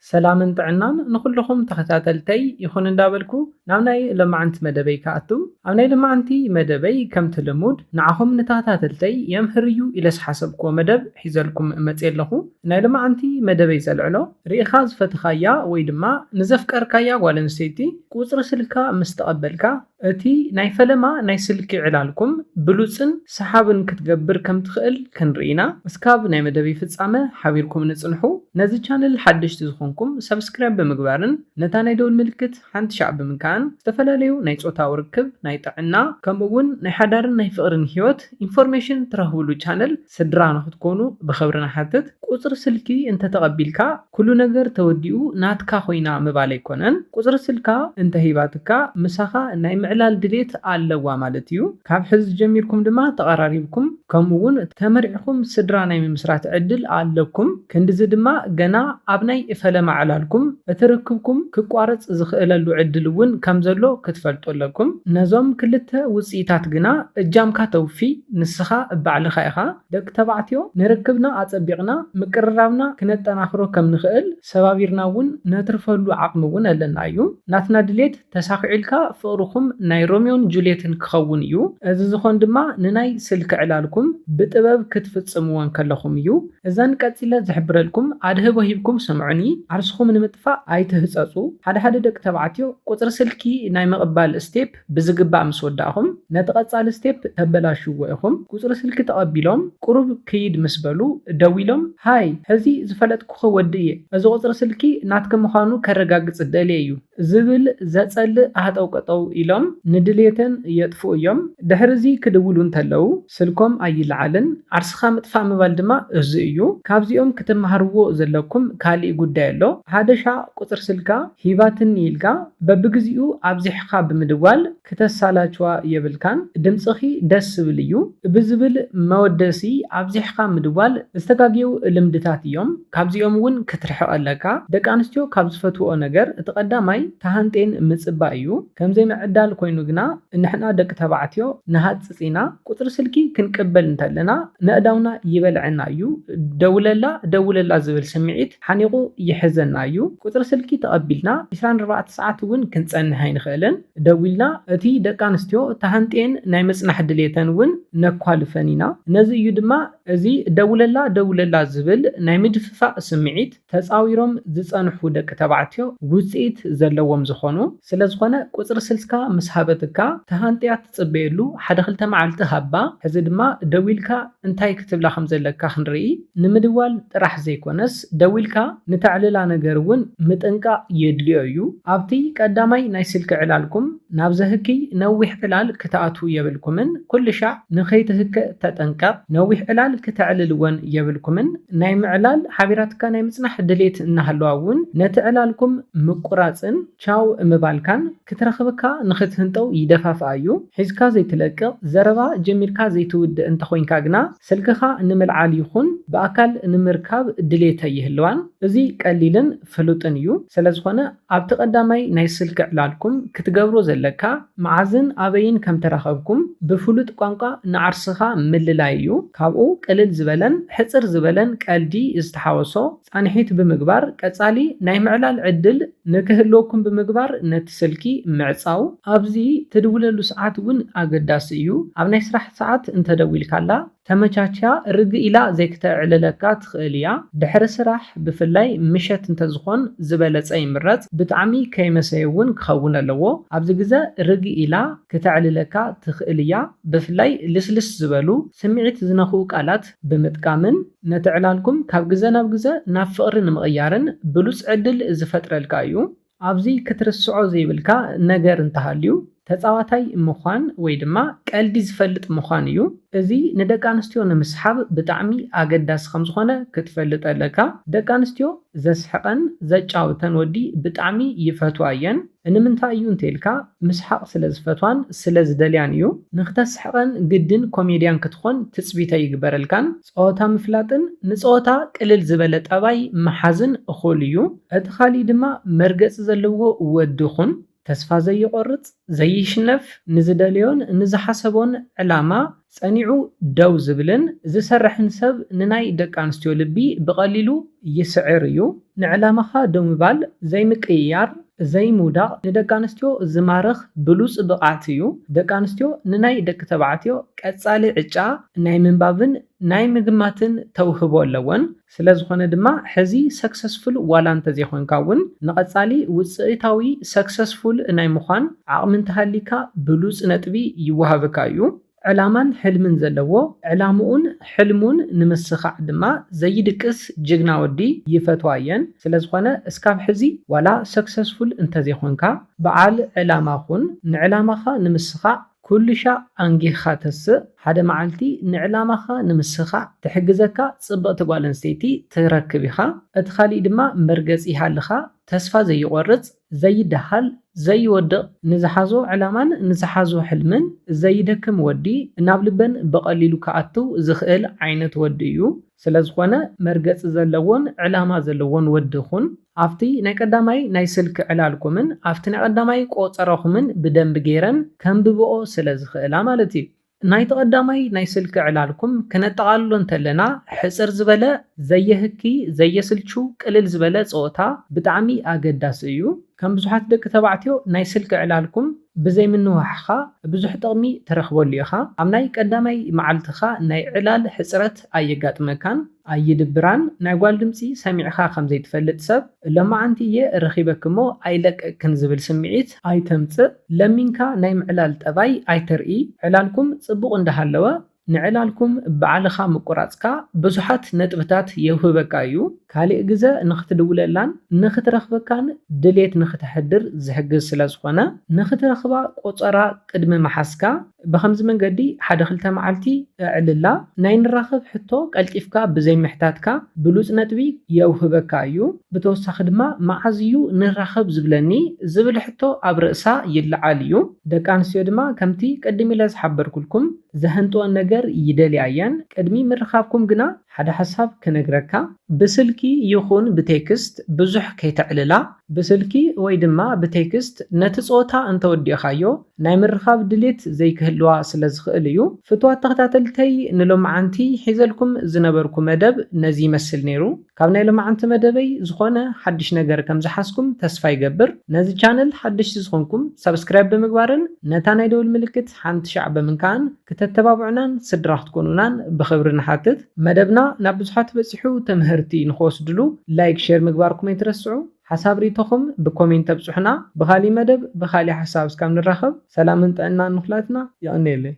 ሰላምን ጥዕናን ንኹልኹም ተኸታተልተይ ይኹን እንዳበልኩ ናብ ናይ ሎማዓንቲ መደበይ ክኣቱ። ኣብ ናይ ሎማዓንቲ መደበይ ከምቲ ልሙድ ንዓኹም ንተኸታተልተይ የምህርዩ ኢለ ዝሓሰብክዎ መደብ ሒዘልኩም መፅየ ኣለኹ። ናይ ሎማዓንቲ መደበይ ዘልዕሎ ርኢኻ ዝፈተኻያ ወይ ድማ ንዘፍቀርካያ ጓል ኣንስተይቲ ቁፅሪ ስልካ ምስ ተቐበልካ እቲ ናይ ፈለማ ናይ ስልኪ ዕላልኩም ብሉጽን ሰሓብን ክትገብር ከም ትኽእል ክንርኢ ኢና። እስካብ ናይ መደበይ ፍጻመ ሓቢርኩም ንጽንሑ። ነዚ ቻነል ሓደሽቲ ዝኾንኩም ሰብስክራይብ ብምግባርን ነታ ናይ ደውል ምልክት ሓንቲ ሻዕ ብምንካእን ዝተፈላለዩ ናይ ጾታዊ ርክብ፣ ናይ ጥዕና፣ ከምኡ እውን ናይ ሓዳርን ናይ ፍቕርን ህይወት ኢንፎርሜሽን ትረኽብሉ ቻነል ስድራ ንኽትኮኑ ብኽብሪ ንሓትት። ቁጽሪ ስልኪ እንተተቐቢልካ ኩሉ ነገር ተወዲኡ ናትካ ኮይና ምባል ኣይኮነን። ቁጽሪ ስልካ እንተሂባትካ ምሳኻ ናይ ምዕላል ድሌት ኣለዋ ማለት እዩ። ካብ ሕዚ ጀሚርኩም ድማ ተቐራሪብኩም ከምኡ እውን ተመርዒኹም ስድራ ናይ ምምስራት ዕድል ኣለኩም። ክንድዚ ድማ ገና ኣብ ናይ ፈለማ ዕላልኩም እቲ ርክብኩም ክቋረጽ ዝኽእለሉ ዕድል እውን ከም ዘሎ ክትፈልጡ ኣለኩም። ነዞም ክልተ ውጽኢታት ግና እጃምካ ተውፊ፣ ንስኻ ባዕልኻ ኢኻ። ደቂ ተባዕትዮ ንርክብና ኣጸቢቕና ምቅርራብና ክነጠናኽሮ ከም ንኽእል ሰባቢርና እውን ነትርፈሉ ዓቕሚ እውን ኣለና እዩ። ናትና ድሌት ተሳኺዑልካ ፍቕርኹም ናይ ሮሚዮን ጁልየትን ክኸውን እዩ። እዚ ዝኾን ድማ ንናይ ስልኪ ዕላልኩም ብጥበብ ክትፍጽምዎ እንከለኹም እዩ። እዘን ቀጺለ ዝሕብረልኩም ኣድህቦ ሂብኩም ስምዑኒ። ዓርስኹም ንምጥፋእ ኣይትህጸጹ። ሓደ ሓደ ደቂ ተባዕትዮ ቁጽሪ ስልኪ ናይ ምቕባል ስቴፕ ብዝግባእ ምስ ወዳእኹም ነቲ ቀጻሊ ስቴፕ ተበላሽዎ ኢኹም። ቁጽሪ ስልኪ ተቐቢሎም ቁሩብ ክይድ ምስ በሉ ደዊሎም፣ ሃይ፣ ሕዚ ዝፈለጥኩኺ ወዲ እየ። እዚ ቁጽሪ ስልኪ ናትኪ ምዃኑ ከረጋግጽ ደልየ እዩ ዝብል ዘጸልእ ኣህጠው ቀጠው ኢሎም ንድሌተን የጥፍኡ እዮም። ድሕሪ እዚ ክድውሉ እንተለዉ ስልኮም ኣይለዓልን። ዓርስኻ ምጥፋእ ምባል ድማ እዚ እዩ። ካብዚኦም ክትመሃርዎ ዘለኩም ካሊእ ጉዳይ ኣሎ። ሓደ ሻዕ ቁጽሪ ስልካ ሂባትኒ ኢልካ በብግዚኡ ኣብዚሕኻ ብምድዋል ክተሳላችዋ የብልካን። ድምጽኺ ደስ ዝብል እዩ ብዝብል መወደሲ ኣብዚሕኻ ምድዋል ዝተጋግዩ ልምድታት እዮም። ካብዚኦም እውን ክትርሕቕ ኣለካ። ደቂ ኣንስትዮ ካብ ዝፈትውኦ ነገር እቲ ቀዳማይ ተሃንጤን ምጽባእ እዩ። ከምዘይ ምዕዳል ኮይኑ ግና ንሕና ደቂ ተባዕትዮ ንሃጽጽ ኢና። ቁጽሪ ስልኪ ክንቅበል እንተለና ነእዳውና ይበልዐና እዩ። ደውለላ፣ ደውለላ ዝብል ስምዒት ሓኒቑ ይሕዘና እዩ። ቁጽሪ ስልኪ ተቐቢልና ዕስራን ኣርባዕተ ሰዓት እውን ክንጸንሕ ኣይንኽእልን። ደዊልና እቲ ደቂ ኣንስትዮ ተሃንጥየን ናይ ምጽናሕ ድሌተን እውን ነኳልፈን ኢና። ነዚ እዩ ድማ እዚ ደውለላ፣ ደውለላ ዝብል ናይ ምድፍፋእ ስምዒት ተጻዊሮም ዝጸንሑ ደቂ ተባዕትዮ ውጽኢት ዘለዎም ዝኾኑ። ስለ ዝኾነ ቁጽሪ ስልክካ ምስ ሃበትካ ተሃንጥያ ትጽበየሉ ሓደ ክልተ መዓልቲ ሃባ። ሕዚ ድማ ደዊልካ እንታይ ክትብላ ከም ዘለካ ክንርኢ። ንምድዋል ጥራሕ ዘይኮነስ ደዊልካ ንተዕልላ ነገር እውን ምጥንቃቕ የድልዮ እዩ። ኣብቲ ቀዳማይ ናይ ስልኪ ዕላልኩም ናብ ዘህኪ ነዊሕ ዕላል ክትኣትዉ የብልኩምን። ኩሉ ሻዕ ንኸይትህከ ተጠንቀቕ። ነዊሕ ዕላል ክተዕልልወን የብልኩምን። ናይ ምዕላል ሓቢራትካ ናይ ምጽናሕ ድሌት እናሃለዋ እውን ነቲ ዕላልኩም ምቁራጽን ቻው ምባልካን ክትረኽብካ ንኽትህንጠው ይደፋፍኣ እዩ። ሒዝካ ዘይትለቅቕ፣ ዘረባ ጀሚርካ ዘይትውድእ እንተኾይንካ ግና ስልክኻ ንምልዓል ይኹን ብኣካል ንምርካብ ድሌት ኣይህልዋን። እዚ ቀሊልን ፍሉጥን እዩ። ስለ ዝኾነ ኣብቲ ቀዳማይ ናይ ስልኪ ዕላልኩም ክትገብሮ ዘለካ መዓዝን ኣበይን ከም ተራኸብኩም ብፍሉጥ ቋንቋ ንዓርስኻ ምልላይ እዩ። ካብኡ ቅልል ዝበለን ሕጽር ዝበለን ቀልዲ ዝተሓወሶ ጻንሒት ብምግባር ቀጻሊ ናይ ምዕላል ዕድል ንክህልወኩም ብምግባር ነቲ ስልኪ ምዕጻው። ኣብዚ ትድውለሉ ሰዓት እውን ኣገዳሲ እዩ። ኣብ ናይ ስራሕ ሰዓት እንተደዊልካላ ተመቻችያ ርግእ ኢላ ዘይክተዕልለካ ትኽእል እያ። ድሕሪ ስራሕ ብፍላይ ምሸት እንተዝኾን ዝበለጸ ይምረጽ። ብጣዕሚ ከይመሰየ እውን ክኸውን ኣለዎ። ኣብዚ ግዘ ርግእ ኢላ ክተዕልለካ ትኽእል እያ። ብፍላይ ልስልስ ዝበሉ ስምዒት ዝነኽኡ ቃላት ብምጥቃምን ነቲ ዕላልኩም ካብ ግዘ ናብ ግዘ ናብ ፍቕሪ ንምቕያርን ብሉጽ ዕድል ዝፈጥረልካ እዩ። ኣብዚ ክትርስዖ ዘይብልካ ነገር እንተሃልዩ፣ ተጻዋታይ ምዃን ወይ ድማ ቀልዲ ዝፈልጥ ምዃን እዩ። እዚ ንደቂ ኣንስትዮ ንምስሓብ ብጣዕሚ ኣገዳሲ ከም ዝኾነ ክትፈልጥ ኣለካ። ደቂ ኣንስትዮ ዘስሕቐን ዘጫውተን ወዲ ብጣዕሚ ይፈትዋ እየን። ንምንታይ እዩ እንተኢልካ፣ ምስሓቕ ስለ ዝፈትዋን ስለ ዝደልያን እዩ። ንኽተስሕቐን ግድን ኮሜድያን ክትኾን ትጽቢት ኣይግበረልካን። ጸወታ ምፍላጥን ንጸወታ ቅልል ዝበለ ጠባይ ምሓዝን እኹል እዩ። እቲ ካሊእ ድማ መርገጺ ዘለዎ ወዲ ኩን። ተስፋ ዘይቆርጽ፣ ዘይሽነፍ፣ ንዝደለዮን ንዝሓሰቦን ዕላማ ጸኒዑ ደው ዝብልን ዝሰርሕን ሰብ ንናይ ደቂ ኣንስትዮ ልቢ ብቐሊሉ ይስዕር እዩ። ንዕላማኻ ደው ምባል፣ ዘይምቅይያር፣ ዘይምውዳቕ ንደቂ ኣንስትዮ ዝማርኽ ብሉጽ ብቕዓት እዩ። ደቂ ኣንስትዮ ንናይ ደቂ ተባዕትዮ ቀጻሊ ዕጫ ናይ ምንባብን ናይ ምግማትን ተውህቦ ኣለወን። ስለ ዝኾነ ድማ ሕዚ ሰክሰስፉል ዋላ እንተዘይኮንካ እውን ንቐጻሊ ውጽኢታዊ ሰክሰስፉል ናይ ምዃን ዓቕሚ እንተሃሊካ ብሉጽ ነጥቢ ይወሃበካ እዩ። ዕላማን ሕልምን ዘለዎ፣ ዕላምኡን ሕልሙን ንምስኻዕ ድማ ዘይድቅስ ጅግና ወዲ ይፈትዋ እየን። ስለ ዝኾነ እስካብ ሕዚ ዋላ ሰክሰስፉል እንተዘይኮንካ በዓል ዕላማ ኩን። ንዕላማኻ ንምስኻዕ ኩሉ ሻዕ ኣንጊህኻ ተስእ። ሓደ መዓልቲ ንዕላማኻ ንምስኻዕ ትሕግዘካ ጽብቕቲ ጓል ኣንስተይቲ ትረክብ ኢኻ። እቲ ካሊእ ድማ መርገጺ ይሃልኻ፣ ተስፋ ዘይቆርጽ፣ ዘይደሃል፣ ዘይወድቕ፣ ንዝሓዞ ዕላማን ንዝሓዞ ሕልምን ዘይደክም ወዲ፣ ናብ ልበን ብቐሊሉ ክኣቱ ዝኽእል ዓይነት ወዲ እዩ። ስለ ዝኾነ መርገጺ ዘለዎን ዕላማ ዘለዎን ወዲ ኩን። ኣብቲ ናይ ቀዳማይ ናይ ስልኪ ዕላልኩምን ኣብቲ ናይ ቀዳማይ ቆጸራኹምን ብደንቢ ገይረን ከንብብኦ ስለ ዝኽእላ ማለት እዩ። ናይቲ ቀዳማይ ናይ ስልኪ ዕላልኩም ክነጠቓልሎ እንተለና፣ ሕጽር ዝበለ፣ ዘየህኪ፣ ዘየስልቹ፣ ቅልል ዝበለ ጸወታ ብጣዕሚ ኣገዳሲ እዩ። ከም ብዙሓት ደቂ ተባዕትዮ ናይ ስልኪ ዕላልኩም ብዘይምንዋሕኻ ብዙሕ ጥቕሚ ትረኽበሉ ኢኻ። ኣብ ናይ ቀዳማይ መዓልትኻ ናይ ዕላል ሕጽረት ኣየጋጥመካን። ኣይድብራን። ናይ ጓል ድምጺ ሰሚዕኻ ከም ዘይትፈልጥ ሰብ፣ ሎማዓንቲ እየ ረኺበኪ እሞ ኣይለቀቅክን ዝብል ስምዒት ኣይተምጽእ። ለሚንካ ናይ ምዕላል ጠባይ ኣይተርኢ። ዕላልኩም ጽቡቕ እንዳሃለወ፣ ንዕላልኩም ባዕልኻ ምቁራጽካ ብዙሓት ነጥብታት የውህበካ እዩ። ካልእ ግዘ ንኽትድውለላን ንኽትረኽበካን ድሌት ንኽተሕድር ዝሕግዝ ስለ ዝኾነ፣ ንኽትረኽባ ቆጸራ ቅድሚ ምሓዝካ፣ ብኸምዚ መንገዲ ሓደ ክልተ መዓልቲ እዕልላ። ናይ ንራኸብ ሕቶ ቀልጢፍካ ብዘይምሕታትካ ብሉጽ ነጥቢ የውህበካ እዩ። ብተወሳኺ ድማ፣ መዓዝ እዩ ንራኸብ ዝብለኒ ዝብል ሕቶ ኣብ ርእሳ ይለዓል እዩ። ደቂ ኣንስትዮ ድማ ከምቲ ቅድም ኢለ ዝሓበርኩልኩም ዘህንጥወን ነገር ይደልያ እየን። ቅድሚ ምርኻብኩም ግና ሓደ ሓሳብ ክነግረካ። ብስልኪ ይኹን ብቴክስት ብዙሕ ከይተዕልላ። ብስልኪ ወይ ድማ ብቴክስት ነቲ ጸወታ እንተወዲእኻዮ ናይ ምርኻብ ድሌት ዘይክህልዋ ስለ ዝኽእል እዩ። ፍቱዋት ተኸታተልተይ፣ ንሎማዓንቲ ሒዘልኩም ዝነበርኩ መደብ ነዚ ይመስል ነይሩ። ካብ ናይ ሎማዓንቲ መደበይ ዝኾነ ሓድሽ ነገር ከም ዝሓዝኩም ተስፋ ይገብር። ነዚ ቻነል ሓደሽቲ ዝኾንኩም ሰብስክራይብ ብምግባርን ነታ ናይ ደውል ምልክት ሓንቲ ሻዕ ብምንካእን ክተተባብዑናን ስድራ ክትኮኑናን ብኽብሪ ንሓትት። መደብና ናብ ብዙሓት በጺሑ ትምህርቲ ንኽወስድሉ ላይክ፣ ሼር ምግባርኩም ኣይትረስዑ። ሓሳብ ሪኢቶኹም ብኮሜንት ተብጽሑና። ብኻሊእ መደብ ብኻሊእ ሓሳብ እስካብ ንራኸብ ሰላምን ጥዕናን ንኹላትና። የቐንየለይ።